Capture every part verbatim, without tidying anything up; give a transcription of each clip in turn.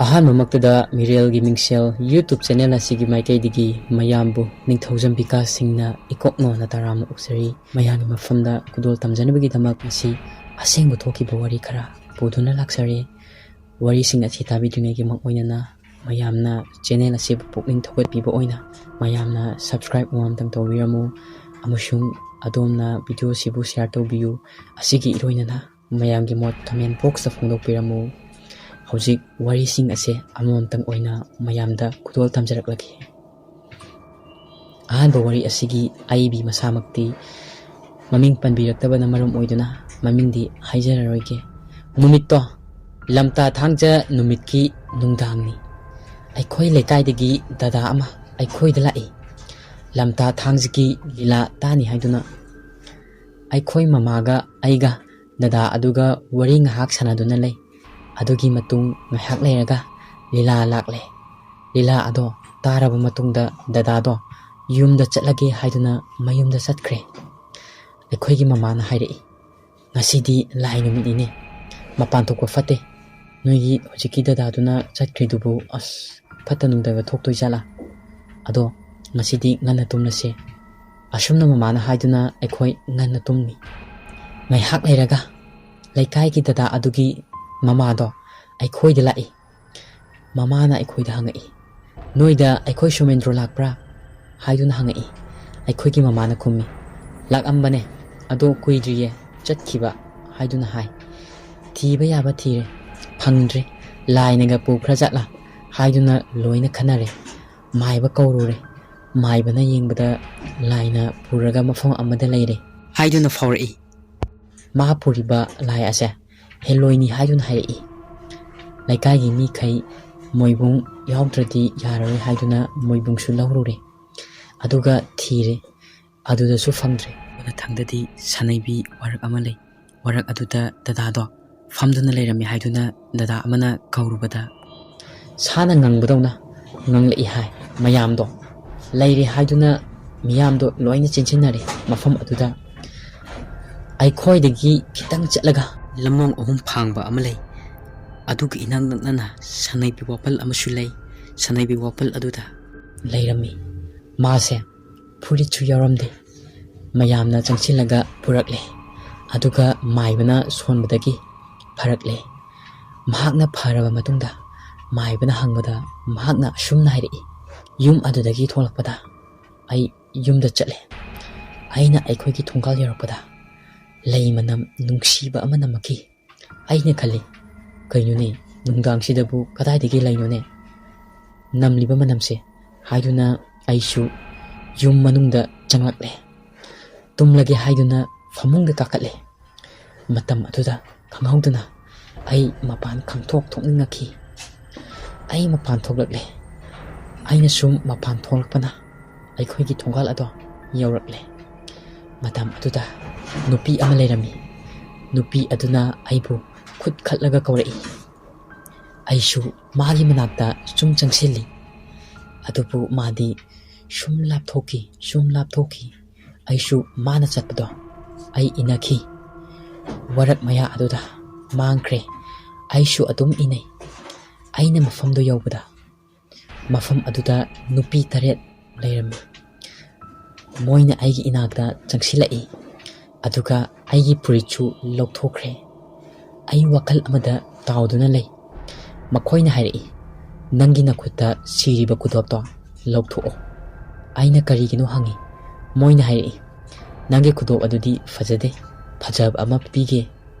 ꯑꯍꯥꯟꯕꯃꯛꯇꯗ ꯃꯤꯔꯦꯜꯒꯤ ꯃꯤꯡꯁꯦꯜ YouTube channel ꯑꯁꯤꯒꯤ ꯃꯥꯏꯀꯩꯗꯒꯤ ꯃꯌꯥꯝꯕꯨ ꯅꯤꯡꯊꯧꯖꯝ ꯕꯤꯀꯥꯁ ꯁꯤꯡꯅ ꯏꯀꯣꯛ ꯅꯣꯟꯅ ꯇꯔꯥꯝꯅ ꯑꯣꯛꯆꯔꯤ꯫ ꯃꯌꯥꯝꯒꯤ ꯃꯐꯝꯗ ꯈꯨꯗꯣꯜ ꯇꯝꯖꯅꯕꯒꯤꯗꯃꯛ ꯉꯁꯤ ꯑꯁꯦꯡꯕ ꯊꯣꯛꯈꯤꯕ ꯋꯥꯔꯤ ꯈꯔ ꯄꯨꯗꯨꯅ ꯂꯥꯛꯆꯔꯦ꯫ ꯋꯥꯔꯤꯁꯤꯡ ꯑꯁꯤ ꯇꯥꯕꯤꯗ꯭ꯔꯤꯉꯩꯒꯤ ꯃꯥꯡꯑꯣꯏꯅꯅ ꯃꯌꯥꯝꯅ ꯆꯦꯅꯦꯜ ꯑꯁꯤꯕꯨ ꯄꯨꯛꯅꯤꯡ ꯊꯧꯒꯠꯄꯤꯕ ꯑꯣꯏꯅ ꯃꯌꯥꯝꯅ subscribe ꯑꯃꯃꯝꯇꯪ ꯇꯧꯕꯤꯔꯝꯃꯨ ꯑꯃꯁꯨꯡ ꯑꯗꯣꯝꯅ video ꯑꯁꯤꯕꯨ share ꯇꯧꯕꯤꯌꯨ꯫ ꯑꯁꯤꯒꯤ ꯏꯔꯣꯏꯅꯅ ꯃꯌꯥꯝꯒꯤ ꯃꯣꯠ comment box ꯇ ꯐꯣꯡꯗꯣꯛꯄꯤꯔꯝꯃꯨ꯫ ꯍꯧꯖꯤꯛ ꯋꯥꯔꯤꯁꯤꯡ ꯑꯁꯦ ꯑꯃꯃꯝꯇꯪ ꯑꯣꯏꯅ ꯃꯌꯥꯝꯗ ꯈꯨꯗꯣꯜ ꯇꯝꯖꯔꯛꯂꯒꯦ꯫ ꯑꯍꯥꯟꯕ ꯋꯥꯔꯤ ꯑꯁꯤꯒꯤ ꯑꯏꯕꯤ ꯃꯁꯥꯃꯛꯇꯤ ꯃꯃꯤꯡ ꯄꯟꯕꯤꯔꯛꯇꯕꯅ ꯃꯔꯝ ꯑꯣꯏꯗꯨꯅ ꯃꯃꯤꯡꯗꯤ ꯍꯥꯏꯖꯔꯔꯣꯏꯒꯦ꯫ ꯅꯨꯃꯤꯠꯇꯣ ꯂꯝꯇꯥ ꯊꯥꯡꯖ ꯅꯨꯃꯤꯠꯀꯤ ꯅꯨꯡꯗꯥꯡꯅꯤ꯫ ꯑꯩꯈꯣꯏ ꯂꯩꯀꯥꯏꯗꯒꯤ ꯗꯗꯥ ꯑꯃ ꯑꯩꯈꯣꯏꯗ ꯂꯥꯛꯏ꯫ ꯂꯝꯇꯥ ꯊꯥꯡꯖꯒꯤ ꯂꯤꯂꯥ ꯇꯥꯅꯤ ꯍꯥꯏꯗꯨꯅ꯫ ꯑꯩꯈꯣꯏ ꯃꯃꯥꯒ ꯑꯩꯒ ꯗꯗꯥ ꯑꯗꯨꯒ ꯋꯥꯔꯤ ꯉꯥꯏꯍꯥꯛ ꯁꯥꯟꯅꯗꯨꯅ ꯂꯩ꯫ ꯑꯗꯨꯒꯤ ꯃꯇꯨꯡ ꯉꯥꯏꯍꯥꯛ ꯂꯩꯔꯒ ꯂꯤꯂꯥ ꯂꯥꯛꯂꯦ꯫ ꯂꯤꯂꯥ ꯑꯗꯣ ꯇꯥꯔꯕ ꯃꯇꯨꯡꯗ ꯗꯗꯥꯗꯣ ꯌꯨꯝꯗ ꯆꯠꯂꯒꯦ ꯍꯥꯏꯗꯨꯅ ꯃꯌꯨꯝꯗ ꯆꯠꯈ꯭ꯔꯦ꯫ ꯑꯩꯈꯣꯏꯒꯤ ꯃꯃꯥꯅ ꯍꯥꯏꯔꯛꯏ, "ꯉꯁꯤꯗꯤ ꯂꯥꯏ ꯅꯨꯃꯤꯠꯅꯤꯅꯦ, ꯃꯄꯥꯟ ꯊꯣꯛꯄ ꯐꯠꯇꯦ꯫ ꯅꯣꯏꯒꯤ ꯍꯧꯖꯤꯛꯀꯤ ꯗꯗꯥꯗꯨꯅ ꯆꯠꯈ꯭ꯔꯤꯗꯨꯕꯨ ꯑꯁ ꯐꯠꯇ ꯅꯨꯡꯗꯕ ꯊꯣꯛꯇꯣꯏ ꯖꯥꯠꯂꯥ? ꯑꯗꯣ ꯉꯁꯤꯗꯤ ꯉꯟꯅ ꯇꯨꯝꯂꯁꯦ"꯫ ꯑꯁꯨꯝꯅ ꯃꯃꯥꯅ ꯍꯥꯏꯗꯨꯅ ꯑꯩꯈꯣꯏ ꯉꯟꯅ ꯇꯨꯝꯃꯤ꯫ ꯉꯥꯏꯍꯥꯛ ꯂꯩꯔꯒ ꯂꯩꯀꯥꯏꯒꯤ ꯗꯗꯥ ꯑꯗꯨꯒꯤ ꯃꯃꯥꯗꯣ ꯑꯩꯈꯣꯏꯗ ꯂꯥꯛꯏ꯫ ꯃꯃꯥꯅ ꯑꯩꯈꯣꯏꯗ ꯍꯪꯉꯛꯏ, "ꯅꯣꯏꯗ ꯑꯩꯈꯣꯏ ꯁꯣꯃꯦꯟꯗ꯭ꯔꯣ ꯂꯥꯛꯄ꯭ꯔꯥ?" ꯍꯥꯏꯗꯨꯅ ꯍꯪꯉꯛꯏ꯫ ꯑꯩꯈꯣꯏꯒꯤ ꯃꯃꯥꯅ ꯈꯨꯝꯃꯤ, "ꯂꯥꯛꯑꯝꯕꯅꯦ, ꯑꯗꯣ ꯀꯨꯏꯗ꯭ꯔꯤꯌꯦ ꯆꯠꯈꯤꯕ" ꯍꯥꯏꯗꯨꯅ ꯍꯥꯏ꯫ "ꯊꯤꯕ ꯌꯥꯕ ꯊꯤꯔꯦ, ꯐꯪꯗ꯭ꯔꯦ, ꯂꯥꯏꯅꯒ ꯄꯨꯈ꯭ꯔ ꯖꯥꯠꯂꯥ?" ꯍꯥꯏꯗꯨꯅ ꯂꯣꯏꯅ ꯈꯟꯅꯔꯦ꯫ ꯃꯥꯏꯕ ꯀꯧꯔꯨꯔꯦ꯫ ꯃꯥꯏꯕꯅ ꯌꯦꯡꯕꯗ ꯂꯥꯏꯅ ꯄꯨꯔꯒ ꯃꯐꯝ ꯑꯃꯗ ꯂꯩꯔꯦ ꯍꯥꯏꯗꯨꯅ ꯐꯥꯎꯔꯛꯏ꯫ ꯃꯥ ꯄꯨꯔꯤꯕ ꯂꯥꯏ ꯑꯁꯦ ꯍꯦꯂꯣꯏꯅꯤ ꯍꯥꯏꯗꯨꯅ ꯍꯥꯏꯔꯛꯏ꯫ ꯂꯩꯀꯥꯏꯒꯤ ꯃꯤꯈꯩ ꯃꯣꯏꯕꯨꯡ ꯌꯥꯎꯗ꯭ꯔꯗꯤ ꯌꯥꯔꯔꯣꯏ ꯍꯥꯏꯗꯨꯅ ꯃꯣꯏꯕꯨꯡꯁꯨ ꯂꯧꯔꯨꯔꯦ꯫ ꯑꯗꯨꯒ ꯊꯤꯔꯦ꯫ ꯑꯗꯨꯗꯁꯨ ꯐꯪꯗ꯭ꯔꯦ꯫ ꯃꯊꯪꯗꯗꯤ ꯁꯅꯩꯕꯤ ꯋꯥꯔꯛ ꯑꯃ ꯂꯩ꯫ ꯋꯥꯔꯛ ꯑꯗꯨꯗ ꯗꯗꯥꯗꯣ ꯐꯝꯗꯨꯅ ꯂꯩꯔꯝꯃꯤ ꯍꯥꯏꯗꯨꯅ ꯗꯗꯥ ꯑꯃꯅ ꯀꯧꯔꯨꯕꯗ, ꯁꯥꯅ ꯉꯪꯕꯗꯧꯅ ꯉꯪꯂꯛꯏ ꯍꯥꯏ꯫ ꯃꯌꯥꯝꯗꯣ ꯂꯩꯔꯦ ꯍꯥꯏꯗꯨꯅ ꯃꯤꯌꯥꯝꯗꯣ ꯂꯣꯏꯅ ꯆꯦꯟꯁꯤꯟꯅꯔꯦ ꯃꯐꯝ ꯑꯗꯨꯗ꯫ ꯑꯩꯈꯣꯏꯗꯒꯤ ꯈꯤꯇꯪ ꯆꯠꯂꯒ ꯂꯝꯂꯣꯡ ꯑꯍꯨꯝ ꯐꯥꯡꯕ ꯑꯃ ꯂꯩ꯫ ꯑꯗꯨꯒ ꯏꯅꯛ ꯅꯛꯅꯅ ꯁꯅꯩꯕꯤ ꯋꯥꯄꯜ ꯑꯃꯁꯨ ꯂꯩ꯫ ꯁꯅꯩꯕꯤ ꯋꯥꯄꯜ ꯑꯗꯨꯗ ꯂꯩꯔꯝꯃꯤ꯫ ꯃꯥꯁꯦ ꯐꯨꯔꯤꯠꯁꯨ ꯌꯥꯎꯔꯝꯗꯦ꯫ ꯃꯌꯥꯝꯅ ꯆꯪꯁꯤꯜꯂꯒ ꯄꯨꯔꯛꯂꯦ꯫ ꯑꯗꯨꯒ ꯃꯥꯏꯕꯅ ꯁꯣꯟꯕꯗꯒꯤ ꯐꯔꯛꯂꯦ꯫ ꯃꯍꯥꯛꯅ ꯐꯔꯕ ꯃꯇꯨꯡꯗ ꯃꯥꯏꯕꯅ ꯍꯪꯕꯗ ꯃꯍꯥꯛꯅ ꯑꯁꯨꯝꯅ ꯍꯥꯏꯔꯛꯏ, "ꯌꯨꯝ ꯑꯗꯨꯗꯒꯤ ꯊꯣꯛꯂꯛꯄꯗ ꯑꯩ ꯌꯨꯝꯗ ꯆꯠꯂꯦ꯫ ꯑꯩꯅ ꯑꯩꯈꯣꯏꯒꯤ ꯊꯣꯡꯒꯥꯜ ꯌꯧꯔꯛꯄꯗ ꯂꯩ ꯃꯅꯝ ꯅꯨꯡꯁꯤꯕ ꯑꯃ ꯅꯝꯃꯛꯈꯤ꯫ ꯑꯩꯅ ꯈꯜꯂꯤ, 'ꯀꯩꯅꯣꯅꯦ, ꯅꯨꯡꯗꯥꯡꯁꯤꯗꯕꯨ ꯀꯗꯥꯏꯗꯒꯤ ꯂꯩꯅꯣꯅꯦ ꯅꯝꯂꯤꯕ ꯃꯅꯝꯁꯦ?' ꯍꯥꯏꯗꯨꯅ ꯑꯩꯁꯨ ꯌꯨꯝ ꯃꯅꯨꯡꯗ ꯆꯪꯂꯛꯂꯦ꯫ ꯇꯨꯝꯂꯒꯦ ꯍꯥꯏꯗꯨꯅ ꯐꯃꯨꯡꯗ ꯀꯥꯈꯠꯂꯦ꯫ ꯃꯇꯝ ꯑꯗꯨꯗ ꯈꯪꯍꯧꯗꯅ ꯑꯩ ꯃꯄꯥꯟ ꯈꯪꯊꯣꯛ ꯊꯣꯛꯅꯤꯡꯉꯛꯈꯤ꯫ ꯑꯩ ꯃꯄꯥꯟ ꯊꯣꯛꯂꯛꯂꯦ꯫ ꯑꯩꯅ ꯁꯨꯝ ꯃꯄꯥꯟ ꯊꯣꯛꯂꯛꯄꯅ ꯑꯩꯈꯣꯏꯒꯤ ꯊꯣꯡꯒꯥꯜ ꯑꯗꯣ ꯌꯧꯔꯛꯂꯦ꯫ ꯃꯇꯝ ꯑꯗꯨꯗ ꯅꯨꯄꯤ ꯑꯃ ꯂꯩꯔꯝꯃꯤ꯫ ꯅꯨꯄꯤ ꯑꯗꯨꯅ ꯑꯩꯕꯨ ꯈꯨꯠ ꯈꯠꯂꯒ ꯀꯧꯔꯛꯏ꯫ ꯑꯩꯁꯨ ꯃꯥꯒꯤ ꯃꯅꯥꯛꯇ ꯁꯨꯝ ꯆꯪꯁꯤꯜꯂꯤ꯫ ꯑꯗꯨꯕꯨ ꯃꯥꯗꯤ ꯁꯨꯝ ꯂꯥꯞꯊꯣꯛꯈꯤ, ꯁꯨꯝ ꯂꯥꯞꯊꯣꯛꯈꯤ꯫ ꯑꯩꯁꯨ ꯃꯥꯅ ꯆꯠꯄꯗꯣ ꯑꯩ ꯏꯟꯅꯈꯤ꯫ ꯋꯥꯔꯛ ꯃꯌꯥ ꯑꯗꯨꯗ ꯃꯥꯡꯈ꯭ꯔꯦ꯫ ꯑꯩꯁꯨ ꯑꯗꯨꯝ ꯏꯟꯅꯩ꯫ ꯑꯩꯅ ꯃꯐꯝꯗꯨ ꯌꯧꯕꯗ ꯃꯐꯝ ꯑꯗꯨꯗ ꯅꯨꯄꯤ ꯇꯔꯦꯠ ꯂꯩꯔꯝꯃꯤ꯫ ꯃꯣꯏꯅ ꯑꯩꯒꯤ ꯏꯅꯥꯛꯇ ꯆꯪꯁꯤꯜꯂꯛꯏ, ꯑꯗꯨꯒ ꯑꯩꯒꯤ ꯐꯨꯔꯤꯠꯁꯨ ꯂꯧꯊꯣꯛꯈ꯭ꯔꯦ꯫ ꯑꯩ ꯋꯥꯈꯜ ꯑꯃꯗ ꯇꯥꯎꯗꯨꯅ ꯂꯩ꯫ ꯃꯈꯣꯏꯅ ꯍꯥꯏꯔꯛꯏ, "ꯅꯪꯒꯤ ꯅꯈꯨꯠꯇ ꯁꯤꯔꯤꯕ ꯈꯨꯗꯣꯞꯇꯣ ꯂꯧꯊꯣꯛꯑꯣ"꯫ ꯑꯩꯅ ꯀꯔꯤꯒꯤꯅꯣ ꯍꯪꯉꯤ꯫ ꯃꯣꯏꯅ ꯍꯥꯏꯔꯛꯏ, "ꯅꯪꯒꯤ ꯈꯨꯗꯣꯞ ꯑꯗꯨꯗꯤ ꯐꯖꯗꯦ, ꯐꯖꯕ ꯑꯃ ꯄꯤꯒꯦ"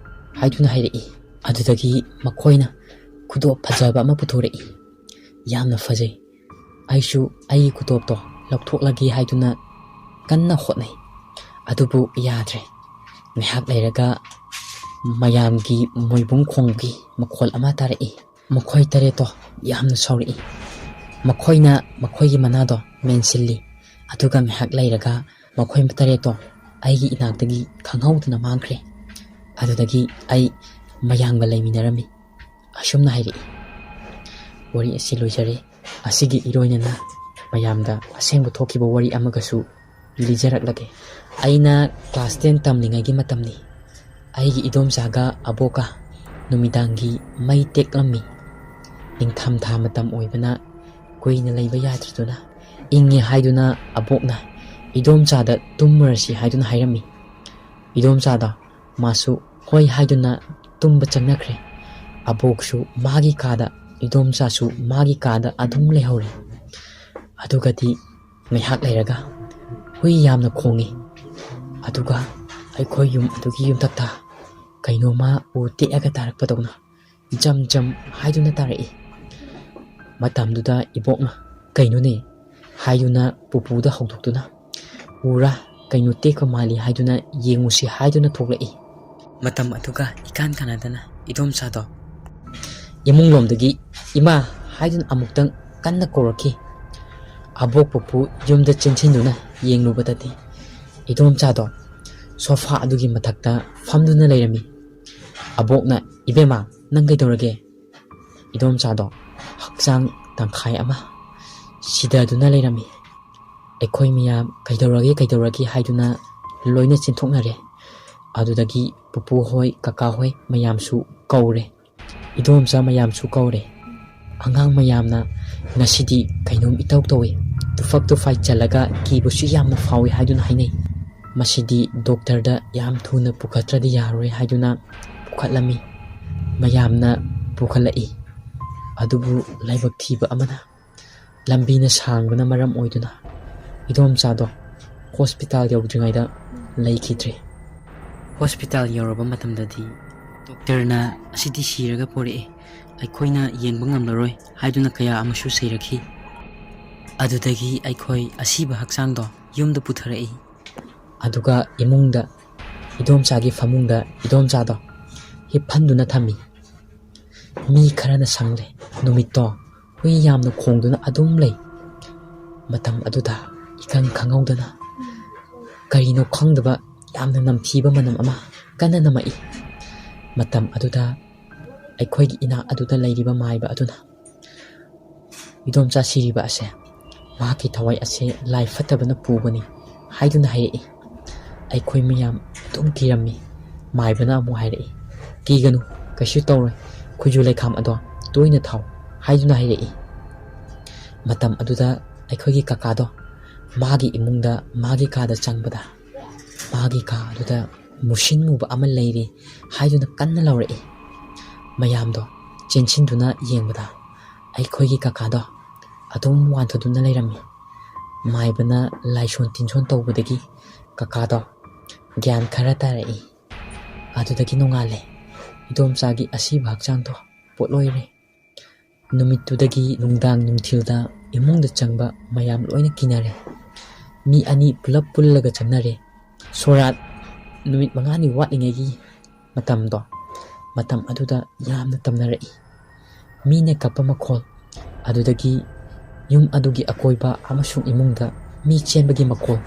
ꯍꯥꯏꯗꯨꯅ ꯍꯥꯏꯔꯛꯏ꯫ ꯑꯗꯨꯗꯒꯤ ꯃꯈꯣꯏꯅ ꯈꯨꯗꯣꯞ ꯐꯖꯕ ꯑꯃ ꯄꯨꯊꯣꯔꯛꯏ꯫ ꯌꯥꯝꯅ ꯐꯖꯩ꯫ ꯑꯩꯁꯨ ꯑꯩꯒꯤ ꯈꯨꯗꯣꯞꯇꯣ ꯂꯧꯊꯣꯛꯂꯒꯦ ꯍꯥꯏꯗꯨꯅ ꯀꯟꯅ ꯍꯣꯠꯅꯩ꯫ ꯑꯗꯨꯕꯨ ꯌꯥꯗ꯭ꯔꯦ꯫ ꯉꯥꯏꯍꯥꯛ ꯂꯩꯔꯒ ꯃꯌꯥꯝꯒꯤ ꯃꯣꯏꯕꯨꯡ ꯈꯣꯡꯕꯒꯤ ꯃꯈꯣꯜ ꯑꯃ ꯇꯥꯔꯛꯏ꯫ ꯃꯈꯣꯏ ꯇꯔꯦꯠꯇꯣ ꯌꯥꯝꯅ ꯁꯥꯎꯔꯛꯏ꯫ ꯃꯈꯣꯏꯅ ꯃꯈꯣꯏꯒꯤ ꯃꯅꯥꯗꯣ ꯃꯦꯟꯁꯤꯜꯂꯤ꯫ ꯑꯗꯨꯒ ꯉꯥꯏꯍꯥꯛ ꯂꯩꯔꯒ ꯃꯈꯣꯏ ꯇꯔꯦꯠꯇꯣ ꯑꯩꯒꯤ ꯏꯅꯥꯛꯇꯒꯤ ꯈꯪꯍꯧꯗꯅ ꯃꯥꯡꯈ꯭ꯔꯦ꯫ ꯑꯗꯨꯗꯒꯤ ꯑꯩ ꯃꯌꯥꯝꯒ ꯂꯩꯃꯤꯟꯅꯔꯝꯃꯤ꯫ ꯑꯁꯨꯝꯅ ꯍꯥꯏꯔꯛꯏ꯫ ꯋꯥꯔꯤ ꯑꯁꯤ ꯂꯣꯏꯖꯔꯦ꯫ ꯑꯁꯤꯒꯤ ꯏꯔꯣꯏꯅꯅ ꯃꯌꯥꯝꯗ ꯑꯁꯦꯡꯕ ꯊꯣꯛꯈꯤꯕ ꯋꯥꯔꯤ ꯑꯃꯒꯁꯨ ꯂꯤꯖꯔꯛꯂꯒꯦ꯫ ꯑꯩꯅ class ten ꯇꯝꯂꯤꯉꯩꯒꯤ ꯃꯇꯝꯅꯤ꯫ ꯑꯩꯒꯤ ꯏꯗꯣꯝꯆꯥꯒ ꯑꯕꯣꯛꯀ ꯅꯨꯃꯤꯗꯥꯡꯒꯤ ꯃꯩ ꯇꯦꯛꯂꯝꯃꯤ꯫ ꯅꯤꯡꯊꯝꯊꯥ ꯃꯇꯝ ꯑꯣꯏꯕꯅ ꯀꯨꯏꯅ ꯂꯩꯕ ꯌꯥꯗ꯭ꯔꯗꯨꯅ ꯏꯪꯉꯦ ꯍꯥꯏꯗꯨꯅ ꯑꯕꯣꯛꯅ ꯏꯗꯣꯝꯆꯥꯗ "ꯇꯨꯝꯃꯨꯔꯁꯤ" ꯍꯥꯏꯗꯨꯅ ꯍꯥꯏꯔꯝꯃꯤ꯫ ꯏꯗꯣꯝꯆꯥꯗꯣ ꯃꯥꯁꯨ ꯍꯣꯏ ꯍꯥꯏꯗꯨꯅ ꯇꯨꯝꯕ ꯆꯪꯅꯈ꯭ꯔꯦ꯫ ꯑꯕꯣꯛꯁꯨ ꯃꯥꯒꯤ ꯀꯥꯗ, ꯏꯗꯣꯝꯆꯥꯁꯨ ꯃꯥꯒꯤ ꯀꯥꯗ ꯑꯗꯨꯝ ꯂꯩꯍꯧꯔꯦ꯫ ꯑꯗꯨꯒꯗꯤ ꯉꯥꯏꯍꯥꯛ ꯂꯩꯔꯒ ꯍꯨꯏ ꯌꯥꯝꯅ ꯈꯣꯡꯉꯤ꯫ ꯑꯗꯨꯒ ꯑꯩꯈꯣꯏ ꯌꯨꯝ ꯑꯗꯨꯒꯤ ꯌꯨꯝꯊꯛꯇ ꯀꯩꯅꯣꯝꯃ ꯎ ꯇꯦꯛꯑꯒ ꯇꯥꯔꯛꯄꯗꯧꯅ ꯖꯝ ꯖꯝ ꯍꯥꯏꯗꯨꯅ ꯇꯥꯔꯛꯏ꯫ ꯃꯇꯝꯗꯨꯗ ꯏꯕꯣꯛꯅ "ꯀꯩꯅꯣꯅꯦ?" ꯍꯥꯏꯗꯨꯅ ꯄꯨꯄꯨꯗ ꯍꯧꯗꯣꯛꯇꯨꯅ, "ꯎꯔꯥ, ꯀꯩꯅꯣ ꯇꯦꯛꯄ ꯃꯥꯜꯂꯤ" ꯍꯥꯏꯗꯨꯅ ꯌꯦꯡꯉꯨꯁꯤ ꯍꯥꯏꯗꯨꯅ ꯊꯣꯛꯂꯛꯏ꯫ ꯃꯇꯝ ꯑꯗꯨꯒ ꯏꯀꯥꯟ ꯀꯥꯟꯅꯗꯅ ꯏꯗꯣꯝꯆꯥꯗꯣ ꯏꯃꯨꯡꯂꯣꯝꯗꯒꯤ "ꯏꯃꯥ" ꯍꯥꯏꯗꯨꯅ ꯑꯃꯨꯛꯇꯪ ꯀꯟꯅ ꯀꯧꯔꯛꯈꯤ꯫ ꯑꯕꯣꯛ ꯄꯨꯄꯨ ꯌꯨꯝꯗ ꯆꯦꯟꯁꯤꯟꯗꯨꯅ ꯌꯦꯡꯂꯨꯕꯗꯗꯤ ꯏꯗꯣꯝꯆꯥꯗꯣ ꯁꯣꯐꯥ ꯑꯗꯨꯒꯤ ꯃꯊꯛꯇ ꯐꯝꯗꯨꯅ ꯂꯩꯔꯝꯃꯤ꯫ ꯑꯕꯣꯛꯅ, "ꯏꯕꯦꯝꯃ, ꯅꯪ ꯀꯩꯗꯧꯔꯒꯦ?" ꯏꯗꯣꯝꯆꯥꯗꯣ ꯍꯛꯆꯥꯡ ꯇꯪꯈꯥꯏ ꯑꯃ ꯁꯤꯗꯗꯨꯅ ꯂꯩꯔꯝꯃꯤ꯫ ꯑꯩꯈꯣꯏ ꯃꯌꯥꯝ "ꯀꯩꯗꯧꯔꯒꯦ, ꯀꯩꯗꯧꯔꯒꯦ?" ꯍꯥꯏꯗꯨꯅ ꯂꯣꯏꯅ ꯆꯦꯟꯊꯣꯛꯅꯔꯦ꯫ ꯑꯗꯨꯗꯒꯤ ꯄꯨꯄꯨ ꯍꯣꯏ, ꯀꯀꯥ ꯍꯣꯏ ꯃꯌꯥꯝꯁꯨ ꯀꯧꯔꯦ꯫ ꯏꯗꯣꯝꯆꯥ ꯃꯌꯥꯝꯁꯨ ꯀꯧꯔꯦ꯫ ꯑꯉꯥꯡ ꯃꯌꯥꯝꯅ "ꯉꯁꯤꯗꯤ ꯀꯩꯅꯣꯝ ꯏꯇꯧ ꯇꯧꯏ, ꯇꯨꯐꯛ ꯇꯨꯐꯥꯏ ꯆꯜꯂꯒ ꯀꯤꯕꯁꯨ ꯌꯥꯝꯅ ꯐꯥꯎꯏ" ꯍꯥꯏꯗꯨꯅ ꯍꯥꯏꯅꯩ꯫ "ꯃꯁꯤꯗꯤ ꯗꯣꯛꯇꯔꯗ ꯌꯥꯝ ꯊꯨꯅ ꯄꯨꯈꯠꯇ꯭ꯔꯗꯤ ꯌꯥꯔꯔꯣꯏ" ꯍꯥꯏꯗꯨꯅ ꯄꯨꯈꯠꯂꯝꯃꯤ꯫ ꯃꯌꯥꯝꯅ ꯄꯨꯈꯠꯂꯛꯏ꯫ ꯑꯗꯨꯕꯨ ꯂꯥꯏꯕꯛ ꯊꯤꯕ ꯑꯃꯅ, ꯂꯝꯕꯤꯅ ꯁꯥꯡꯕꯅ ꯃꯔꯝ ꯑꯣꯏꯗꯨꯅ ꯏꯗꯣꯝꯆꯥꯗꯣ ꯍꯣꯁꯄꯤꯇꯥꯜ ꯌꯧꯗ꯭ꯔꯤꯉꯩꯗ ꯂꯩꯈꯤꯗ꯭ꯔꯦ꯫ ꯍꯣꯁꯄꯤꯇꯥꯜ ꯌꯧꯔꯕ ꯃꯇꯝꯗꯗꯤ ꯗꯣꯛꯇꯔꯅ "ꯑꯁꯤꯗꯤ ꯁꯤꯔꯒ ꯄꯣꯔꯛꯑꯦ, ꯑꯩꯈꯣꯏꯅ ꯌꯦꯡꯕ ꯉꯝꯂꯔꯣꯏ" ꯍꯥꯏꯗꯨꯅ ꯀꯌꯥ ꯑꯃꯁꯨ ꯆꯩꯔꯛꯈꯤ꯫ ꯑꯗꯨꯗꯒꯤ ꯑꯩꯈꯣꯏ ꯑꯁꯤꯕ ꯍꯛꯆꯥꯡꯗꯣ ꯌꯨꯝꯗ ꯄꯨꯊꯔꯛꯏ꯫ ꯑꯗꯨꯒ ꯏꯃꯨꯡꯗ, ꯏꯗꯣꯝꯆꯥꯒꯤ ꯐꯃꯨꯡꯗ ꯏꯗꯣꯝꯆꯥꯗꯣ ꯍꯤꯞꯍꯟꯗꯨꯅ ꯊꯝꯃꯤ꯫ ꯃꯤ ꯈꯔꯅ ꯁꯪꯂꯦ꯫ ꯅꯨꯃꯤꯠꯇꯣ ꯍꯨꯏ ꯌꯥꯝꯅ ꯈꯣꯡꯗꯨꯅ ꯑꯗꯨꯝ ꯂꯩ꯫ ꯃꯇꯝ ꯑꯗꯨꯗ ꯏꯈꯪ ꯈꯪꯍꯧꯗꯅ ꯀꯔꯤꯅꯣ ꯈꯪꯗꯕ ꯌꯥꯝꯅ ꯅꯝꯊꯤꯕ ꯃꯅꯝ ꯑꯃ ꯀꯟꯅ ꯅꯝꯃꯛꯏ꯫ ꯃꯇꯝ ꯑꯗꯨꯗ ꯑꯩꯈꯣꯏꯒꯤ ꯏꯅꯥꯛ ꯑꯗꯨꯗ ꯂꯩꯔꯤꯕ ꯃꯥꯏꯕ ꯑꯗꯨꯅ "ꯏꯗꯣꯝꯆꯥ ꯁꯤꯔꯤꯕ ꯑꯁꯦ ꯃꯍꯥꯛꯀꯤ ꯊꯋꯥꯏ ꯑꯁꯦ ꯂꯥꯏ ꯐꯠꯇꯕꯅ ꯄꯨꯕꯅꯤ" ꯍꯥꯏꯗꯨꯅ ꯍꯥꯏꯔꯛꯏ꯫ ꯑꯩꯈꯣꯏ ꯃꯌꯥꯝ ꯑꯗꯨꯝ ꯀꯤꯔꯝꯃꯤ꯫ ꯃꯥꯏꯕꯅ ꯑꯃꯨꯛ ꯍꯥꯏꯔꯛꯏ, "ꯀꯤꯒꯅꯨ, "ꯀꯩꯁꯨ ꯇꯧꯔꯣꯏ, ꯈꯨꯖꯨ ꯂꯩꯈꯥꯝ ꯑꯗꯣ ꯇꯣꯏꯅ ꯊꯥꯎ" ꯍꯥꯏꯗꯨꯅ ꯍꯥꯏꯔꯛꯏ꯫ ꯃꯇꯝ ꯑꯗꯨꯗ ꯑꯩꯈꯣꯏꯒꯤ ꯀꯀꯥꯗꯣ ꯃꯥꯒꯤ ꯏꯃꯨꯡꯗ, ꯃꯥꯒꯤ ꯀꯥꯗ ꯆꯪꯕꯗ, ꯃꯥꯒꯤ ꯀꯥ ꯑꯗꯨꯗ ꯃꯨꯁꯤꯟ ꯃꯨꯕ ꯑꯃ ꯂꯩꯔꯤ ꯍꯥꯏꯗꯨꯅ ꯀꯟꯅ ꯂꯥꯎꯔꯛꯏ꯫ ꯃꯌꯥꯝꯗꯣ ꯆꯦꯟꯁꯤꯟꯗꯨꯅ ꯌꯦꯡꯕꯗ ꯑꯩꯈꯣꯏꯒꯤ ꯀꯀꯥꯗꯣ ꯑꯗꯨꯝ ꯋꯥꯟꯊꯗꯨꯅ ꯂꯩꯔꯝꯃꯤ꯫ ꯃꯥꯏꯕꯅ ꯂꯥꯏꯁꯣꯟ ꯇꯤꯟꯁꯣꯟ ꯇꯧꯕꯗꯒꯤ ꯀꯀꯥꯗꯣ ꯒ꯭ꯌꯥꯟ ꯈꯔ ꯇꯥꯔꯛꯏ꯫ ꯑꯗꯨꯗꯒꯤ ꯅꯣꯡꯉꯥꯜꯂꯦ꯫ ꯏꯗꯣꯝꯆꯥꯒꯤ ꯑꯁꯤꯕ ꯍꯛꯆꯥꯡꯗꯣ ꯄꯣꯠꯂꯣꯏꯔꯦ꯫ ꯅꯨꯃꯤꯠꯇꯨꯗꯒꯤ ꯅꯨꯡꯗꯥꯡ ꯅꯨꯡꯊꯤꯜꯗ ꯏꯃꯨꯡꯗ ꯆꯪꯕ ꯃꯌꯥꯝ ꯂꯣꯏꯅ ꯀꯤꯅꯔꯦ꯫ ꯃꯤ ꯑꯅꯤ ꯄꯨꯂꯞ ꯄꯨꯜꯂꯒ ꯆꯪꯅꯔꯦ꯫ ꯁꯣꯔꯥꯠ ꯅꯨꯃꯤꯠ ꯃꯉꯥꯅꯤ ꯋꯥꯠꯂꯤꯉꯩꯒꯤ ꯃꯇꯝꯗꯣ, ꯃꯇꯝ ꯑꯗꯨꯗ ꯌꯥꯝꯅ ꯇꯝꯅꯔꯛꯏ꯫ ꯃꯤꯅ ꯀꯞꯄ ꯃꯈꯣꯜ, ꯑꯗꯨꯗꯒꯤ ꯌꯨꯝ ꯑꯗꯨꯒꯤ ꯑꯀꯣꯏꯕ ꯑꯃꯁꯨꯡ ꯏꯃꯨꯡꯗ ꯃꯤ ꯆꯦꯟꯕꯒꯤ ꯃꯈꯣꯜ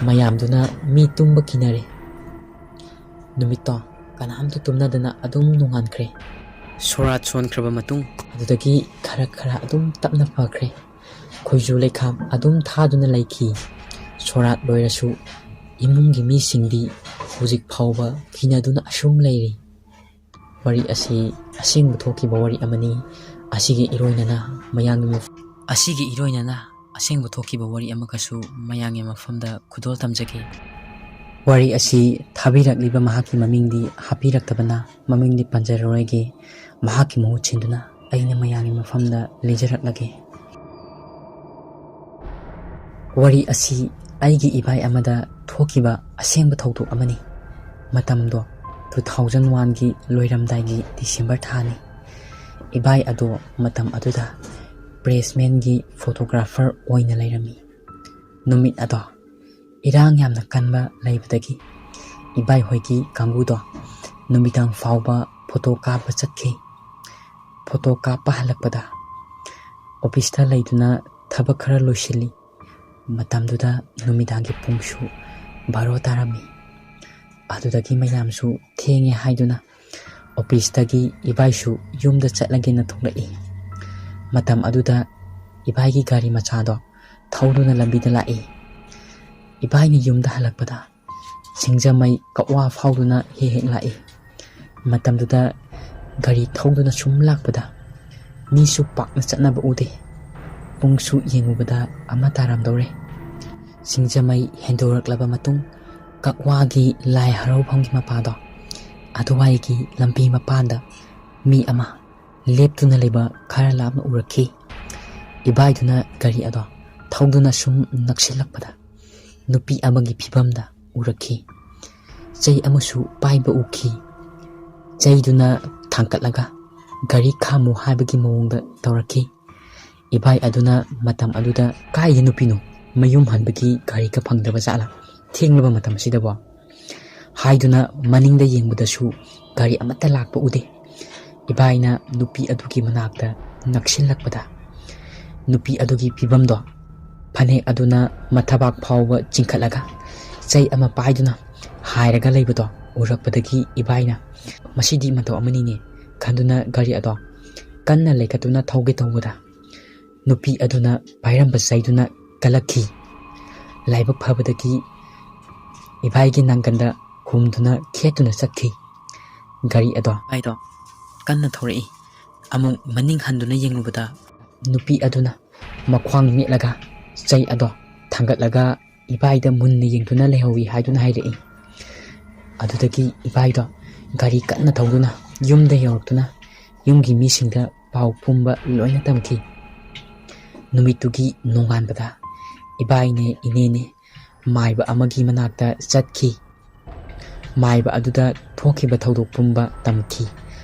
ꯃꯌꯥꯝꯗꯨꯅ ꯃꯤ ꯇꯨꯝꯕ ꯀꯤꯅꯔꯦ꯫ ꯅꯨꯃꯤꯠꯇꯣ ꯀꯅꯥꯝꯇ ꯇꯨꯝꯅꯗꯅ ꯑꯗꯨꯝ ꯅꯣꯡꯉꯥꯟꯈ꯭ꯔꯦ꯫ ꯁꯣꯔꯥꯠ ꯁꯣꯟꯈ꯭ꯔꯕ ꯃꯇꯨꯡ ꯑꯗꯨꯗꯒꯤ ꯈꯔ ꯈꯔ ꯑꯗꯨꯝ ꯇꯞꯅ ꯐꯈ꯭ꯔꯦ꯫ ꯈꯣꯏꯖꯨ ꯂꯩꯈꯥꯝ ꯑꯗꯨꯝ ꯊꯥꯗꯨꯅ ꯂꯩꯈꯤ꯫ ꯁꯣꯔꯥꯠ ꯂꯣꯏꯔꯁꯨ ꯏꯃꯨꯡꯒꯤ ꯃꯤꯁꯤꯡꯗꯤ ꯍꯧꯖꯤꯛ ꯐꯥꯎꯕ ꯀꯤꯅꯗꯨꯅ ꯑꯁꯨꯝ ꯂꯩꯔꯤ꯫ ꯋꯥꯔꯤ ꯑꯁꯤ ꯑꯁꯦꯡꯕ ꯊꯣꯛꯈꯤꯕ ꯋꯥꯔꯤ ꯑꯃꯅꯤ꯫ ꯑꯁꯤꯒꯤ ꯏꯔꯣꯏꯅꯅ ꯃꯌꯥꯝꯒꯤ ꯃꯐ-, ꯑꯁꯤꯒꯤ ꯏꯔꯣꯏꯅꯅ ꯑꯁꯦꯡꯕ ꯊꯣꯛꯈꯤꯕ ꯋꯥꯔꯤ ꯑꯃꯒꯁꯨ ꯃꯌꯥꯝꯒꯤ ꯃꯐꯝꯗ ꯈꯨꯗꯣꯜ ꯇꯝꯖꯒꯦ꯫ ꯋꯥꯔꯤ ꯑꯁꯤ ꯊꯥꯕꯤꯔꯛꯂꯤꯕ ꯃꯍꯥꯛꯀꯤ ꯃꯃꯤꯡꯗꯤ ꯍꯥꯞꯄꯤꯔꯛꯇꯕꯅ ꯃꯃꯤꯡꯗꯤ ꯄꯟꯖꯔꯔꯣꯏꯒꯦ꯫ ꯃꯍꯥꯛꯀꯤ ꯃꯍꯨꯠ ꯁꯤꯟꯗꯨꯅ ꯑꯩꯅ ꯃꯌꯥꯝꯒꯤ ꯃꯐꯝꯗ ꯂꯤꯖꯔꯛꯂꯒꯦ꯫ ꯋꯥꯔꯤ ꯑꯁꯤ ꯑꯩꯒꯤ ꯏꯕꯥꯏ ꯑꯃꯗ ꯊꯣꯛꯈꯤꯕ ꯑꯁꯦꯡꯕ ꯊꯧꯗꯣꯛ ꯑꯃꯅꯤ꯫ ꯃꯇꯝꯗꯣ two thousand one ꯒꯤ ꯂꯣꯏꯔꯝꯗꯥꯏꯒꯤ December ꯊꯥꯅꯤ꯫ ꯏꯕꯥꯏ ꯑꯗꯣ ꯃꯇꯝ ꯑꯗꯨꯗ pressman ꯒꯤ photographer ꯑꯣꯏꯅ ꯂꯩꯔꯝꯃꯤ꯫ ꯅꯨꯃꯤꯠ ꯑꯗꯣ ꯏꯔꯥꯡ ꯌꯥꯝꯅ ꯀꯟꯕ ꯂꯩꯕꯗꯒꯤ ꯏꯕꯥꯏ ꯍꯣꯏꯒꯤ ꯀꯥꯡꯕꯨꯗꯣ ꯅꯨꯃꯤꯗꯥꯡ ꯐꯥꯎꯕ photo ꯀꯥꯞꯄ ꯆꯠꯈꯤ꯫ Photo ꯀꯥꯞꯄ ꯍꯜꯂꯛꯄꯗ office ꯇ ꯂꯩꯗꯨꯅ ꯊꯕꯛ ꯈꯔ ꯂꯣꯏꯁꯤꯜꯂꯤ꯫ ꯃꯇꯝꯗꯨꯗ ꯅꯨꯃꯤꯗꯥꯡꯒꯤ ꯄꯨꯡꯁꯨ ꯕꯥꯔꯣ ꯇꯥꯔꯝꯃꯤ꯫ ꯑꯗꯨꯗꯒꯤ ꯃꯌꯥꯝꯁꯨ ꯊꯦꯡꯉꯦ ꯍꯥꯏꯗꯨꯅ office ꯇꯒꯤ ꯏꯕꯥꯏꯁꯨ ꯌꯨꯝꯗ ꯆꯠꯂꯒꯦꯅ ꯊꯣꯛꯂꯛꯏ꯫ ꯃꯇꯝ ꯑꯗꯨꯗ ꯏꯕꯥꯏꯒꯤ ꯒꯥꯔꯤ ꯃꯆꯥꯗꯣ ꯊꯧꯗꯨꯅ ꯂꯝꯕꯤꯗ ꯂꯥꯛꯏ꯫ ꯏꯕꯥꯏꯅ ꯌꯨꯝꯗ ꯍꯜꯂꯛꯄꯗ ꯁꯤꯡꯖꯃꯩ ꯀꯛꯋꯥ ꯐꯥꯎꯗꯨꯅ ꯍꯦꯛ ꯍꯦꯛ ꯂꯥꯛꯏ꯫ ꯃꯇꯝꯗꯨꯗ ꯒꯥꯔꯤ ꯊꯧꯗꯨꯅ ꯁꯨꯝ ꯂꯥꯛꯄꯗ ꯃꯤꯁꯨ ꯄꯥꯛꯅ ꯆꯠꯅꯕ ꯎꯗꯦ꯫ ꯄꯨꯡꯁꯨ ꯌꯦꯡꯉꯨꯕꯗ ꯑꯃ ꯇꯥꯔꯝꯗꯧꯔꯦ꯫ ꯁꯤꯡꯖꯃꯩ ꯍꯦꯟꯗꯣꯔꯛꯂꯕ ꯃꯇꯨꯡ ꯀꯛꯋꯥꯒꯤ ꯂꯥꯏ ꯍꯔꯥꯎꯐꯝꯒꯤ ꯃꯄꯥꯗꯣ, ꯑꯗꯨꯋꯥꯏꯒꯤ ꯂꯝꯕꯤ ꯃꯄꯥꯟꯗ ꯃꯤ ꯑꯃ ꯂꯦꯞꯇꯨꯅ ꯂꯩꯕ ꯈꯔ ꯂꯥꯞꯅ ꯎꯔꯛꯈꯤ꯫ ꯏꯕꯥꯏꯗꯨꯅ ꯒꯥꯔꯤ ꯑꯗꯣ ꯊꯧꯗꯨꯅ ꯁꯨꯝ ꯅꯛꯁꯤꯜꯂꯛꯄꯗ ꯅꯨꯄꯤ ꯑꯃꯒꯤ ꯐꯤꯕꯝꯗ ꯎꯔꯛꯈꯤ꯫ ꯆꯩ ꯑꯃꯁꯨ ꯄꯥꯏꯕ ꯎꯈꯤ꯫ ꯆꯩꯗꯨꯅ ꯊꯥꯡꯀꯠꯂꯒ ꯒꯥꯔꯤ ꯈꯥꯝꯃꯨ ꯍꯥꯏꯕꯒꯤ ꯃꯑꯣꯡꯗ ꯇꯧꯔꯛꯈꯤ꯫ ꯏꯕꯥꯏ ꯑꯗꯨꯅ ꯃꯇꯝ ꯑꯗꯨꯗ "ꯀꯥꯏꯗ ꯅꯨꯄꯤꯅꯣ? ꯃꯌꯨꯝ ꯍꯟꯕꯒꯤ ꯒꯥꯔꯤꯒ ꯐꯪꯗꯕ ꯖꯥꯠꯂꯥ? ꯊꯦꯡꯂꯕ ꯃꯇꯝ ꯑꯁꯤꯗꯕꯣ?" ꯍꯥꯏꯗꯨꯅ ꯃꯅꯤꯡꯗ ꯌꯦꯡꯕꯗꯁꯨ ꯒꯥꯔꯤ ꯑꯃꯠꯇ ꯂꯥꯛꯄ ꯎꯗꯦ꯫ ꯏꯕꯥꯏꯅ ꯅꯨꯄꯤ ꯑꯗꯨꯒꯤ ꯃꯅꯥꯛꯇ ꯅꯛꯁꯤꯜꯂꯛꯄꯗ ꯅꯨꯄꯤ ꯑꯗꯨꯒꯤ ꯐꯤꯕꯝꯗꯣ, ꯐꯅꯦꯛ ꯑꯗꯨꯅ ꯃꯊꯕꯥꯛ ꯐꯥꯎꯕ ꯆꯤꯡꯈꯠꯂꯒ ꯆꯩ ꯑꯃ ꯄꯥꯏꯗꯨꯅ ꯍꯥꯏꯔꯒ ꯂꯩꯕꯗꯣ ꯎꯔꯛꯄꯗꯒꯤ ꯏꯕꯥꯏꯅ "ꯃꯁꯤꯗꯤ ꯃꯇꯧ ꯑꯃꯅꯤꯅꯦ" ꯈꯟꯗꯨꯅ ꯒꯥꯔꯤ ꯑꯗꯣ ꯀꯟꯅ ꯂꯩꯈꯠꯇꯨꯅ ꯊꯧꯒꯦ ꯇꯧꯕꯗ ꯅꯨꯄꯤ ꯑꯗꯨꯅ ꯄꯥꯏꯔꯝꯕ ꯆꯩꯗꯨꯅ ꯀꯜꯂꯛꯈꯤ꯫ ꯂꯥꯏꯕꯛ ꯐꯕꯗꯒꯤ ꯏꯕꯥꯏꯒꯤ ꯅꯥꯡꯒꯟꯗ ꯍꯨꯝꯗꯨꯅ ꯈꯦꯠꯇꯨꯅ ꯆꯠꯈꯤ꯫ ꯒꯥꯔꯤ ꯑꯗꯣ, ꯏꯕꯥꯏꯗꯣ ꯀꯟꯅ ꯊꯧꯔꯛꯏ꯫ ꯑꯃꯨꯛ ꯃꯅꯤꯡ ꯍꯟꯗꯨꯅ ꯌꯦꯡꯂꯨꯕꯗ ꯅꯨꯄꯤ ꯑꯗꯨꯅ ꯃꯈ꯭ꯋꯥꯡ ꯅꯦꯠꯂꯒ ꯆꯩ ꯑꯗꯣ ꯊꯥꯡꯒꯠꯂꯒ ꯏꯕꯥꯏꯗ ꯃꯨꯟꯅ ꯌꯦꯡꯗꯨꯅ ꯂꯩꯍꯧꯏ ꯍꯥꯏꯗꯨꯅ ꯍꯥꯏꯔꯛꯏ꯫ ꯑꯗꯨꯗꯒꯤ ꯏꯕꯥꯏꯗꯣ ꯒꯥꯔꯤ ꯀꯟꯅ ꯊꯧꯗꯨꯅ ꯌꯨꯝꯗ ꯌꯧꯔꯛꯇꯨꯅ ꯌꯨꯝꯒꯤ ꯃꯤꯁꯤꯡꯗ ꯄꯥꯎ ꯄꯨꯝꯕ ꯂꯣꯏꯅ ꯇꯝꯈꯤ꯫ ꯅꯨꯃꯤꯠꯇꯨꯒꯤ ꯅꯣꯡꯉꯥꯟꯕꯗ ꯏꯕꯥꯏꯅꯦ ꯏꯅꯦꯅꯦ ꯃꯥꯏꯕ ꯑꯃꯒꯤ ꯃꯅꯥꯛꯇ ꯆꯠꯈꯤ꯫ ꯃꯥꯏꯕ ꯑꯗꯨꯗ ꯊꯣꯛꯈꯤꯕ ꯊꯧꯗꯣꯛ ꯄꯨꯝꯕ ꯇꯝꯈꯤ꯫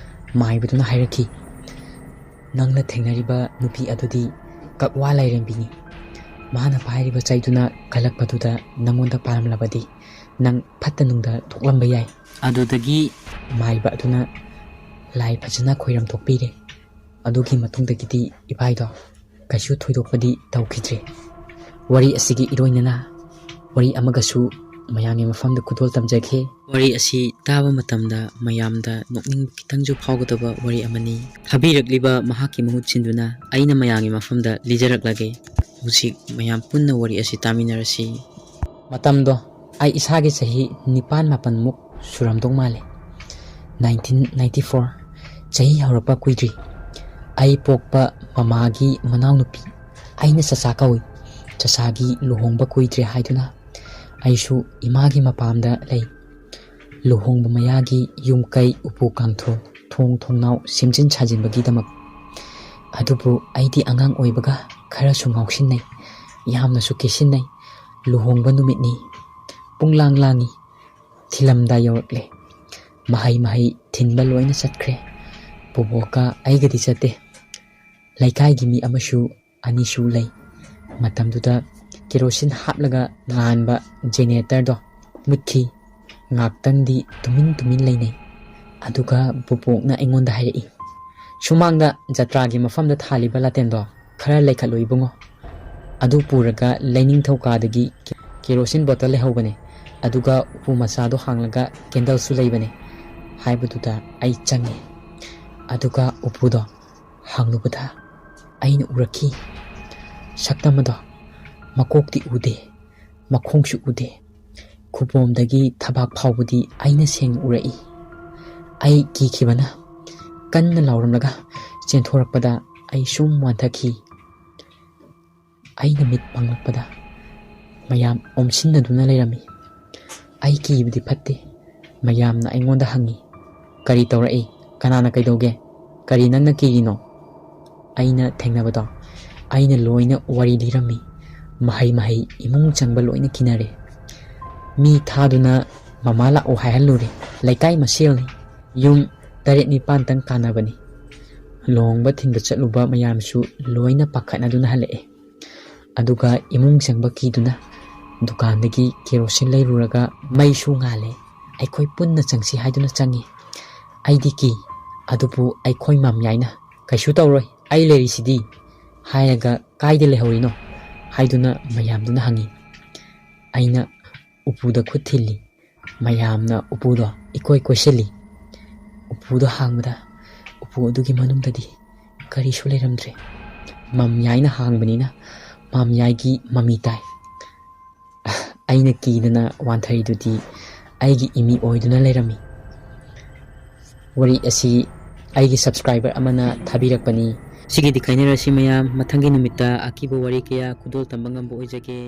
ꯃꯥꯏꯕꯗꯨꯅ ꯍꯥꯏꯔꯛꯈꯤ, "ꯅꯪꯅ ꯊꯦꯡꯅꯔꯤꯕ ꯅꯨꯄꯤ ꯑꯗꯨꯗꯤ ꯀꯛꯋꯥ ꯂꯥꯏꯔꯦꯝꯕꯤꯅꯤ꯫ ꯃꯥꯅ ꯄꯥꯏꯔꯤꯕ ꯆꯩꯗꯨꯅ ꯀꯜꯂꯛꯄꯗꯨꯗ ꯅꯪꯉꯣꯟꯗ ꯄꯥꯜꯂꯝꯂꯕꯗꯤ ꯅꯪ ꯐꯠꯇ ꯅꯨꯡꯗ ꯊꯣꯛꯂꯝꯕ ꯌꯥꯏ"꯫ ꯑꯗꯨꯗꯒꯤ ꯃꯥꯏꯕ ꯑꯗꯨꯅ ꯂꯥꯏ ꯐꯖꯅ ꯈꯣꯏꯔꯝ ꯊꯣꯛꯄꯤꯔꯦ꯫ ꯑꯗꯨꯒꯤ ꯃꯇꯨꯡꯗꯒꯤꯗꯤ ꯏꯕꯥꯏꯗꯣ ꯀꯩꯁꯨ ꯊꯣꯏꯗꯣꯛꯄꯗꯤ ꯇꯧꯈꯤꯗ꯭ꯔꯦ꯫ ꯋꯥꯔꯤ ꯑꯁꯤꯒꯤ ꯏꯔꯣꯏꯅꯅ ꯋꯥꯔꯤ ꯑꯃꯒꯁꯨ ꯃꯌꯥꯝꯒꯤ ꯃꯐꯝꯗ ꯈꯨꯗꯣꯜ ꯇꯝꯖꯒꯦ꯫ ꯋꯥꯔꯤ ꯑꯁꯤ ꯇꯥꯕ ꯃꯇꯝꯗ ꯃꯌꯥꯝꯗ ꯅꯣꯛꯅꯤꯡꯕ ꯈꯤꯇꯪꯁꯨ ꯐꯥꯎꯒꯗꯕ ꯋꯥꯔꯤ ꯑꯃꯅꯤ꯫ ꯊꯥꯕꯤꯔꯛꯂꯤꯕ ꯃꯍꯥꯛꯀꯤ ꯃꯍꯨꯠ ꯁꯤꯟꯗꯨꯅ ꯑꯩꯅ ꯃꯌꯥꯝꯒꯤ ꯃꯐꯝꯗ ꯂꯤꯖꯔꯛꯂꯒꯦ꯫ ꯍꯧꯖꯤꯛ ꯃꯌꯥꯝ ꯄꯨꯟꯅ ꯋꯥꯔꯤ ꯑꯁꯤ ꯇꯥꯃꯤꯟꯅꯔꯁꯤ꯫ ꯃꯇꯝꯗꯣ ꯑꯩ ꯏꯁꯥꯒꯤ ꯆꯍꯤ ꯅꯤꯄꯥꯟ ꯃꯥꯄꯟꯃꯨꯛ ꯁꯨꯔꯝꯗꯧ ꯃꯥꯜꯂꯦ꯫ Nineteen ninety four, ꯆꯍꯤ ꯍꯧꯔꯛꯄ ꯀꯨꯏꯗ꯭ꯔꯤ꯫ ꯑꯩ ꯄꯣꯛꯄ ꯃꯃꯥꯒꯤ ꯃꯅꯥꯎꯅꯨꯄꯤ, ꯑꯩꯅ ꯆꯆꯥ ꯀꯧꯏ꯫ ꯆꯆꯥꯒꯤ ꯂꯨꯍꯣꯡꯕ ꯀꯨꯏꯗ꯭ꯔꯦ ꯍꯥꯏꯗꯨꯅ ꯑꯩꯁꯨ ꯏꯃꯥꯒꯤ ꯃꯄꯥꯝꯗ ꯂꯩ꯫ ꯂꯨꯍꯣꯡꯕ ꯃꯌꯥꯒꯤ ꯌꯨꯝ ꯀꯩ ꯎꯄꯨ ꯀꯥꯡꯊꯣꯜ, ꯊꯣꯡ ꯊꯣꯡꯅꯥꯎ ꯁꯦꯝꯖꯤꯟ ꯁꯥꯖꯤꯟꯕꯒꯤꯗꯃꯛ꯫ ꯑꯗꯨꯕꯨ ꯑꯩꯗꯤ ꯑꯉꯥꯡ ꯑꯣꯏꯕꯒ ꯈꯔꯁꯨ ꯉꯥꯎꯁꯤꯟꯅꯩ, ꯌꯥꯝꯅꯁꯨ ꯀꯦꯁꯤꯟꯅꯩ꯫ ꯂꯨꯍꯣꯡꯕ ꯅꯨꯃꯤꯠꯅꯤ꯫ ꯄꯨꯡꯂꯥꯡ ꯂꯥꯡꯉꯤ꯫ ꯊꯤꯜꯂꯝꯗꯥꯏ ꯌꯧꯔꯛꯂꯦ꯫ ꯃꯍꯩ ꯃꯍꯩ ꯊꯤꯟꯕ ꯂꯣꯏꯅ ꯆꯠꯈ꯭ꯔꯦ꯫ ꯕꯣꯕꯣꯛꯀ ꯑꯩꯒꯗꯤ ꯆꯠꯇꯦ꯫ ꯂꯩꯀꯥꯏꯒꯤ ꯃꯤ ꯑꯃꯁꯨ ꯑꯅꯤꯁꯨ ꯂꯩ꯫ ꯃꯇꯝꯗꯨꯗ ꯀꯦꯔꯣꯁꯤꯟ ꯍꯥꯞꯂꯒ ꯉꯥꯟꯕ ꯖꯦꯅꯦꯔꯦꯇꯔꯗꯣ ꯃꯨꯠꯈꯤ꯫ ꯉꯥꯛꯇꯪꯗꯤ ꯇꯨꯃꯤꯟ ꯇꯨꯃꯤꯟ ꯂꯩꯅꯩ꯫ ꯑꯗꯨꯒ ꯕꯣꯕꯣꯛꯅ ꯑꯩꯉꯣꯟꯗ ꯍꯥꯏꯔꯛꯏ, "ꯁꯨꯃꯥꯡꯗ ꯖꯇ꯭ꯔꯥꯒꯤ ꯃꯐꯝꯗ ꯊꯥꯜꯂꯤꯕ ꯂꯥꯇꯦꯟꯗꯣ ꯈꯔ ꯂꯩꯈꯠꯂꯨ ꯏꯕꯨꯡꯉꯣ꯫ ꯑꯗꯨ ꯄꯨꯔꯒ ꯂꯩꯅꯤꯡꯊꯧꯀꯥꯗꯒꯤ ꯀꯦꯔꯣꯁꯤꯟ ꯕꯣꯇꯜ ꯂꯩꯍꯧꯕꯅꯦ, ꯑꯗꯨꯒ ꯎꯄꯨ ꯃꯆꯥꯗꯣ ꯍꯥꯡꯂꯒ ꯀꯦꯟꯗꯜꯁꯨ ꯂꯩꯕꯅꯦ" ꯍꯥꯏꯕꯗꯨꯗ ꯑꯩ ꯆꯪꯉꯦ꯫ ꯑꯗꯨꯒ ꯎꯄꯨꯗꯣ ꯍꯥꯡꯂꯨꯕꯗ ꯑꯩꯅ ꯎꯔꯛꯈꯤ꯫ ꯁꯛꯇꯝ ꯑꯗꯣ ꯃꯀꯣꯛꯇꯤ ꯎꯗꯦ, ꯃꯈꯣꯡꯁꯨ ꯎꯗꯦ꯫ ꯈꯨꯕꯣꯝꯗꯒꯤ ꯊꯕꯥꯛ ꯐꯥꯎꯕꯗꯤ ꯑꯩꯅ ꯁꯦꯡꯅ ꯎꯔꯛꯏ꯫ ꯑꯩ ꯀꯤꯈꯤꯕꯅ ꯀꯟꯅ ꯂꯥꯎꯔꯝꯂꯒ ꯆꯦꯟꯊꯣꯔꯛꯄꯗ ꯑꯩ ꯁꯨꯝ ꯋꯥꯟꯊꯈꯤ꯫ ꯑꯩꯅ ꯃꯤꯠ ꯄꯥꯡꯂꯛꯄꯗ ꯃꯌꯥꯝ ꯑꯣꯝꯁꯤꯟꯅꯗꯨꯅ ꯂꯩꯔꯝꯃꯤ꯫ ꯑꯩ ꯀꯤꯕꯗꯤ ꯐꯠꯇꯦ꯫ ꯃꯌꯥꯝꯅ ꯑꯩꯉꯣꯟꯗ ꯍꯪꯉꯤ, "ꯀꯔꯤ ꯇꯧꯔꯛꯏ? ꯀꯅꯥꯅ ꯀꯩꯗꯧꯒꯦ? ꯀꯔꯤ ꯅꯪꯅ ꯀꯤꯔꯤꯅꯣ?" ꯑꯩꯅ ꯊꯦꯡꯅꯕꯗꯣ ꯑꯩꯅ ꯂꯣꯏꯅ ꯋꯥꯔꯤ ꯂꯤꯔꯝꯃꯤ꯫ ꯃꯍꯩ ꯃꯍꯩ ꯏꯃꯨꯡ ꯆꯪꯕ ꯂꯣꯏꯅ ꯀꯤꯅꯔꯦ꯫ ꯃꯤ ꯊꯥꯗꯨꯅ ꯃꯃꯥ ꯂꯥꯛꯑꯣ ꯍꯥꯏꯍꯜꯂꯨꯔꯦ꯫ ꯂꯩꯀꯥꯏ ꯃꯁꯦꯜꯅꯤ꯫ ꯌꯨꯝ ꯇꯔꯦꯠ ꯅꯤꯄꯥꯟꯇꯪ ꯀꯥꯟꯅꯕꯅꯤ꯫ ꯂꯨꯍꯣꯡꯕ ꯊꯤꯟꯕ ꯆꯠꯂꯨꯕ ꯃꯌꯥꯝꯁꯨ ꯂꯣꯏꯅ ꯄꯥꯈꯠꯅꯗꯨꯅ ꯍꯜꯂꯛꯑꯦ꯫ ꯑꯗꯨꯒ ꯏꯃꯨꯡ ꯆꯪꯕ ꯀꯤꯗꯨꯅ ꯗꯨꯀꯥꯟꯗꯒꯤ ꯀꯦꯔꯣꯁꯤꯟ ꯂꯩꯔꯨꯔꯒ ꯃꯩꯁꯨ ꯉꯥꯜꯂꯦ꯫ ꯑꯩꯈꯣꯏ ꯄꯨꯟꯅ ꯆꯪꯁꯤ ꯍꯥꯏꯗꯨꯅ ꯆꯪꯉꯤ꯫ ꯑꯩꯗꯤ ꯀꯤ, ꯑꯗꯨꯕꯨ ꯑꯩꯈꯣꯏ ꯃꯥꯝꯌꯥꯏꯅ, "ꯀꯩꯁꯨ ꯇꯧꯔꯣꯏ, ꯑꯩ ꯂꯩꯔꯤꯁꯤꯗꯤ" ꯍꯥꯏꯔꯒ, "ꯀꯥꯏꯗ ꯂꯩꯍꯧꯔꯤꯅꯣ?" ꯍꯥꯏꯗꯨꯅ ꯃꯌꯥꯝꯗꯨꯅ ꯍꯪꯉꯤ꯫ ꯑꯩꯅ ꯎꯄꯨꯗ ꯈꯨꯠ ꯊꯤꯜꯂꯤ꯫ ꯃꯌꯥꯝꯅ ꯎꯄꯨꯗꯣ ꯏꯀꯣꯏ ꯀꯣꯏꯁꯤꯜꯂꯤ꯫ ꯎꯄꯨꯗꯣ ꯍꯥꯡꯕꯗ ꯎꯄꯨ ꯑꯗꯨꯒꯤ ꯃꯅꯨꯡꯗꯗꯤ ꯀꯔꯤꯁꯨ ꯂꯩꯔꯝꯗ꯭ꯔꯦ꯫ ꯃꯥꯝꯌꯥꯏꯅ ꯍꯥꯡꯕꯅꯤꯅ ꯃꯥꯝꯌꯥꯏꯒꯤ ꯃꯃꯤ ꯇꯥꯏ꯫ ꯑꯩꯅ ꯀꯤꯗꯅ ꯋꯥꯟꯊꯔꯤꯗꯨꯗꯤ ꯑꯩꯒꯤ ꯏꯃꯤ ꯑꯣꯏꯗꯨꯅ ꯂꯩꯔꯝꯃꯤ꯫ ꯋꯥꯔꯤ ꯑꯁꯤ ꯑꯩꯒꯤ subscriber ꯑꯃꯅ ꯊꯥꯕꯤꯔꯛꯄꯅꯤ꯫ ꯁꯤꯒꯤꯗꯤ ꯀꯥꯏꯅꯔꯁꯤ ꯃꯌꯥꯝ, ꯃꯊꯪꯒꯤ ꯅꯨꯃꯤꯠꯇ ꯑꯀꯤꯕ ꯋꯥꯔꯤ ꯀꯌꯥ ꯈꯨꯗꯣꯜ ꯇꯝꯕ ꯉꯝꯕ ꯑꯣꯏꯖꯒꯦ꯫